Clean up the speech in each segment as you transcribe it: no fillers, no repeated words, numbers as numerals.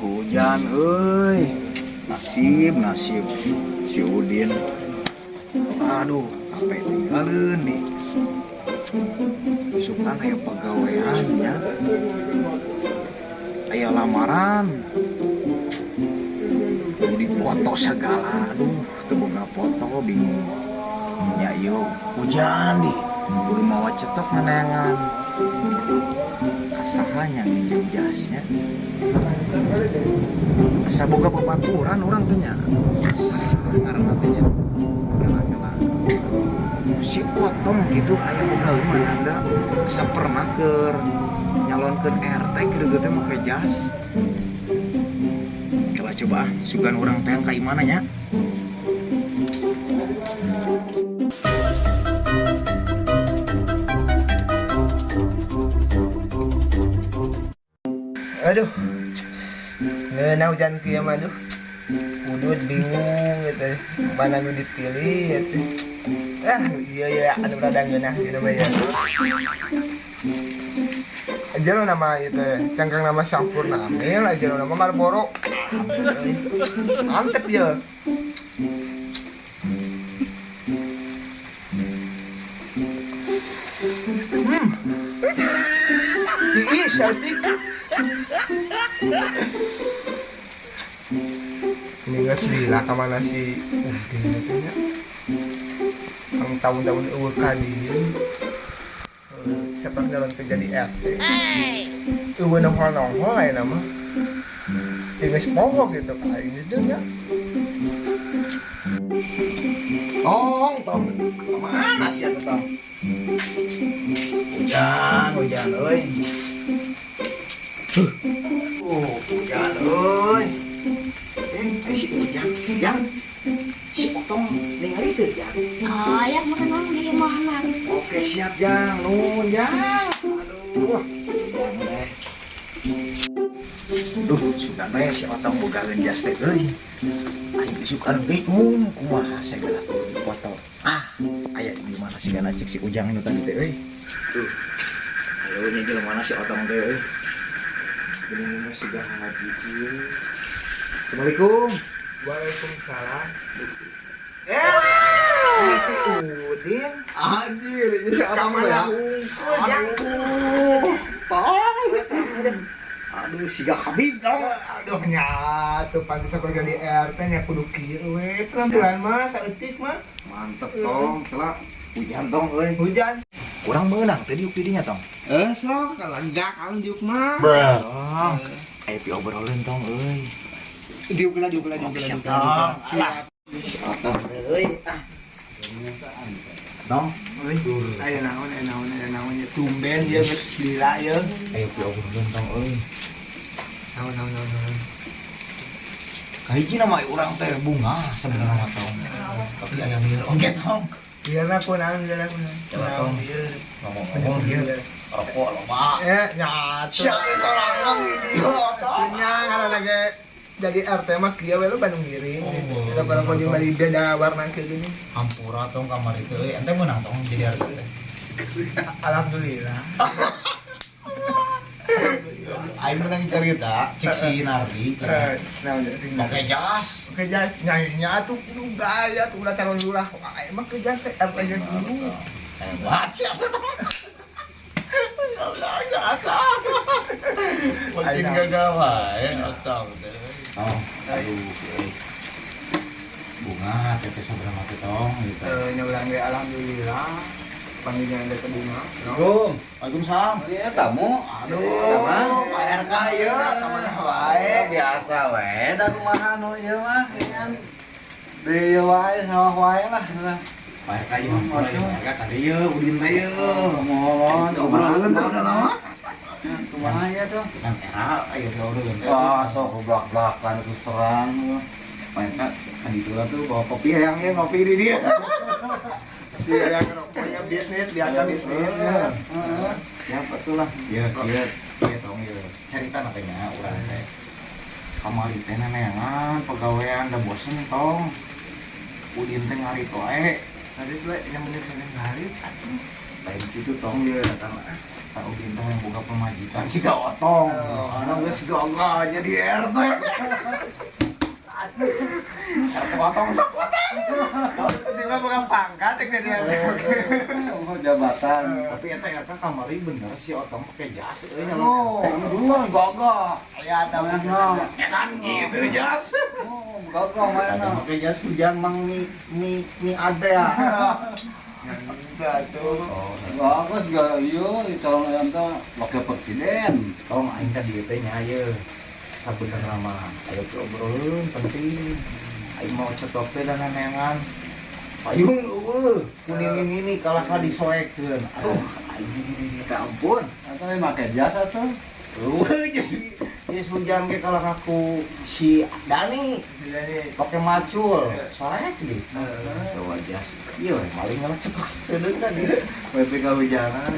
Hujan euy. Nasib nasib si Udin. Aduh, apa tinggalin nih. Sukan aya pagawean nya. Aya lamaran. Kudu foto segala. Aduh, teu boga foto bingung. Nya ieu hujan di. Kudu mawa cetok neangan. Kasahanya nginjem jasnya. Asa boga babaturan urang teh nya. Saha ngaranna teh nya. Kela-kela. Si Otong gitu aya boga lima anda asa pernah keur nyalonkeun RT kieu teh make jas. Coba coba sugan urang teh ka imana nya. Aduh, ngeunah hujan kieu mah aduh. Udut bingung gitu. Mana nu dipilih gitu. Ah, iya iya anu rada ngeunah gitu mah ya. Aja lo nama itu, cangkang nama Sampurna Amil, aja lo nama Marlboro. Mantep ya. Ih, cantik. Ini nggak lila kemana si Udin itu nya. Ang tahun-tahun eueuh ka dieu. Siapa jalan ke jadi RT. Eueuh nongol-nongol aya nama. Ya geus poho gitu ka aing gitu nya. Tong, tong. Kemana sih atuh, Tong? Hujan, hujan euy. Hujan euy. Si Ujang, Jang. Si Otong ningali teu, Jang? Aya merenang di imahna. Oke, siap, Jang. Nuhun, Jang. Aduh, si Ujang teh. Duh, sugan we si Otong bogaeun jas teh euy. Aing suka bingung kumaha segala foto. Ah, aya di mana sih gana cek si Ujang nu tadi teh euy. Tuh. Ayo nya jelema mana si Otong teh euy. Geuning mah siga haji kieu. Assalamualaikum. Waalaikumsalam. Si Udin. Anjir, ini si Otong teh ya. Aduh, Aduh, tong. Aduh, siga Habib tong. Aduh nyatu pantes aku jadi RT nya kudu kieu we. Penampilan mah saeutik mah. Mantep tong, telah hujan tong euy. Hujan. Kurang meunang teh diuk di dinya tong. Sok kalau enggak kalau diuk mah. Tong. Aya pi obrolan tong euy. Diuk lah, diuk lah, diuk Oke, lah, siap diuk lah, diuk tong. lah. Alah. Si Otong euy. Ah. Tong, euy. Aya naon, aya naon, aya naon ya tumben ieu geus lila ieu. Aya pi obrolan tong euy. Naon naon naon naon. Kahiji nama urang teh bunga sebenarnya mah tong. Tapi aya lieur oge tong. Ieu mah kunaon ieu kunaon. Coba tong. Ngomong-ngomong ieu rokok loba. Nyatu. Siap sorangan idiot. Nya ngaranna ge jadi RT mah kieu we lu Bandung ngiring. Oh, Eta kalau jeung bari beda warna kayak gini. Hampura tong kamar itu euy. Ente meunang tong jadi RT teh. Alhamdulillah. Aing menang cerita cek si Nardi cenah. Naon jadi Pakai jas. Oke jas, nyanyinya tuh kudu gaya tuh udah calon lurah. Wah, emang ke jas teh RT nya dulu. Hebat siapa tong. Makin gagal wae otong teh. Tong, aduh euy. Bunga teteh seberapa teh tong gitu. Nya urang ge alhamdulillah panggilan teh bunga. Assalamualaikum. Waalaikumsalam. Iya tamu. Aduh, Pak RK ieu. Kamana wae. Biasa we da kumaha nu ieu mah kan. Di ieu wae sawah wae lah. Pak RK ieu mah pura ieu Pak RK ka dieu Udin teh ieu. Ngomong Obrolan saudara mah. Kumaha ya tuh? Kan era aya obrolan teh. Wah, sok blak-blakan terus terang. Pak RK kan ditu tuh bawa kopi yang ieu ngopi di dieu. Si yang rokoknya bisnis biasa bisnis. Heeh. Siapa tuh lah? Iya, iya, iya tong iya. Cerita natanya urang teh. Kamari teh neneangan pagawean da bosen tong. Udin teh ngarit wae. Tadi tuh yang bener bener ngarit atuh. Lain kitu tong ieu datang. Pak Udin teh yang boga pamajikan siga Otong. Anu geus gagah jadi RT. RT Otong sok Otong. Tiba bukan pangkat yang jadi RT. Oh, jabatan. Tapi eta RT kamari bener si Otong pakai jas euy nyalon. Oh, duluan gagah. Ya tahu. Mana? Edan gitu jas. Oh, gagah Ada mana? pakai jas hujan mang mi mi mi ada ya. Enggak tuh. Oh, Bagus gak iya calon ayam teh wakil presiden. tong aing tadi teh nya ieu. Sabenerna mah ayo ke obrolan penting. Aing mau cetok teh dan neangan. Payung eueuh, kuning ini kalah ka disoekeun. Aduh, aing ini teh ampun. Atau yang make jas atuh. Eueuh jas jas hujan ge kalah ku si Dani Jadi pakai macul. Soek deh. Bawa jas. Iya, maling ngalah cetok sedeung tadi. We teh kahujanan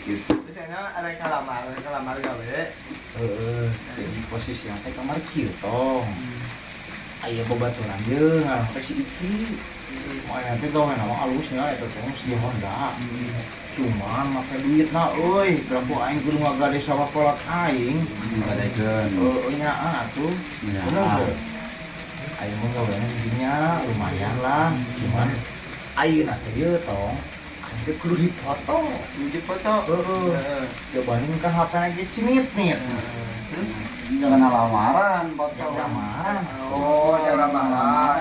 gitu. Biasanya ada yang ngelamar gawe. Heeh, jadi posisi teh kamar kieu tong. Aya babaturan ye ngaran teh si Iki. Moal teh gawe nama alusnya eta teh geus di Honda. Cuman make duitna euy, berapa aing kudu ngagade sama kolak aing. Ngadekeun. Heeh nya atuh. Ya. Bener teu? Aing mah gawena dinya lumayan lah, cuman ayeuna teh ye tong. Aing teh kudu dipoto. Dipoto. Heeh. Jabanin kan HP-na ge cinit nih. Terus Jangan lamaran foto. Jangan lamaran. Oh, jangan lamaran.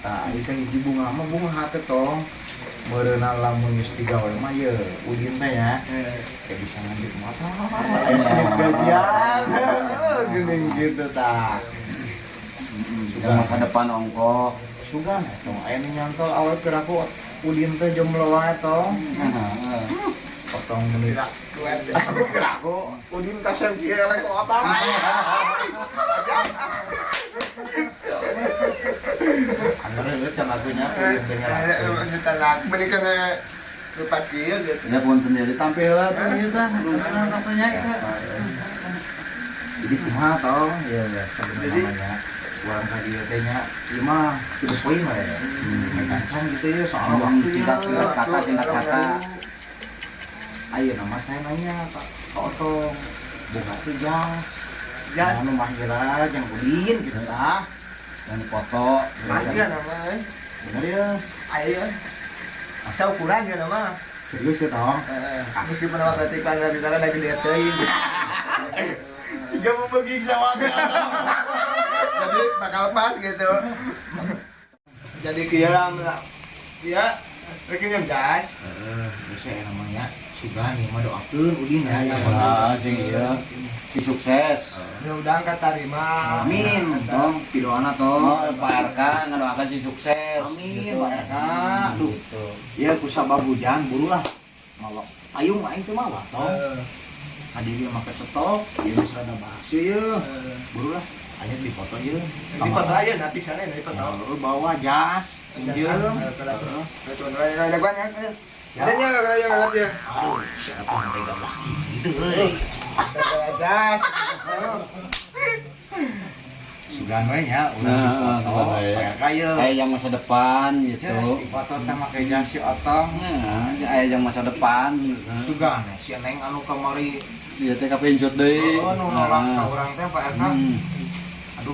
Tah, ieu teh hiji bunga mah bunga hate tong. Meureunna lamun geus digawe mah ye Udin teh ya. Kayak bisa lanjut motor, aya slip gajian. Heeh, geuning gitu tah. Yang masa depan ongko. Sugan tong aya nu nyantol awe piraku Udin teh jomblo wae tong. Potong meuni. Tidak kuat. Asa piraku Udin kasep kieu eleh ku otong. Anger lu can lagunya Udin teh nyalakeun. Nyetelak beli kena lupa kieu gitu. Ya punten jadi tampil lah tuh ieu tah. Lumayan katanya itu. Jadi kumaha tong? Ya ya sebenarnya Jadi- namanya urang ka dieu teh nya ieu mah to the point we. Kancang gitu ya soal waktu ya. Singkat kata, singkat kata. Ayeuna mah saya nanya Pak Pak Otong, boga teh jas. Jas. Anu mah heula jeung Udin gitu tah. Yang foto. Pasti kan nama eh. Bener ya? Ayo. Asa ukuran ya nama. Serius ya tong? Meskipun nama berarti kan di sana lagi gede teuing. Tiga mau bagi sama Jadi bakal pas gitu. Jadi kieu lah ya rek nyeum jas. Heeh, geus we namanya sugan ieu mah doakeun Udin ya. Ah, sing iya. Si sukses. Mudah-mudahan katarima. Amin, tong pidoana tong. Oh, Pak RK ngadoakeun si sukses. Amin, Gitu. Pak RK. Aduh. Gitu. Ya ku sabab hujan burulah. Mawa payung aing teu mawa tong. Heeh. Tadi dia make cetok, ieu geus rada basi ye. Burulah, aya dipoto ieu. Dipoto aja nanti sana ya dipoto. Heeh, bawa jas, injeum. Heeh. Ada banyak. Ada nya ada ya. Aduh, siapa yang tega laki gitu euy. Ada jas. Sugan we nya urang Nah, dipoto. sugan we. Pak RK ye. Kayak yang masa depan gitu. Jas dipoto teh make jas si Otong. Nah, kayak yang masa depan gitu. Sugan si Neng anu kamari Iya teh kapincut deui. oh nu nolak ka urang teh Pak RK. Aduh,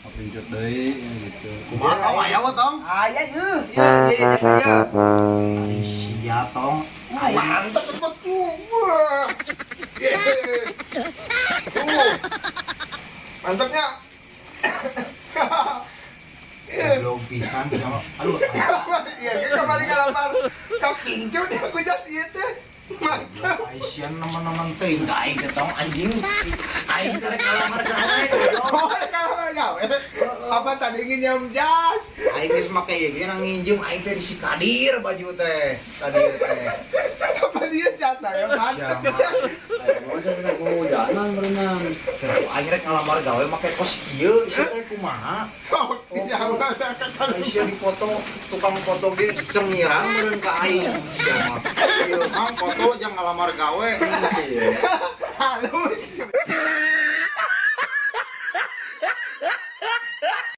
Kapincut deui ya gitu. kumaha tong aya we tong? Aya ye. Ye ye ye. Ari sia tong. Aing Mantap tempat tuh. Wah. Mantapnya. Belum pisan sia. Aduh. Iya, kita kemarin ngalamar. Kapincut aku jas ieu teh. Mantap. Aisyah nemen-nemen teh aing teh tong anjing. Aing teh rek ngalamar gawe. Oh, ngalamar gawe. Apa tadi nginjem jas? Aing geus make ieu ge nang nginjem aing teh di si Kadir baju teh. Kadir teh. Apa dia jas saya mantap. Ayo saya kehujanan berenang. Aing rek ngalamar gawe make kos kieu sia teh kumaha? Oh, jauh Aisyah dipoto tukang foto ge cengiran meureun ka aing. Sia mah. Ieu mah foto jang ngalamar gawe. Halus.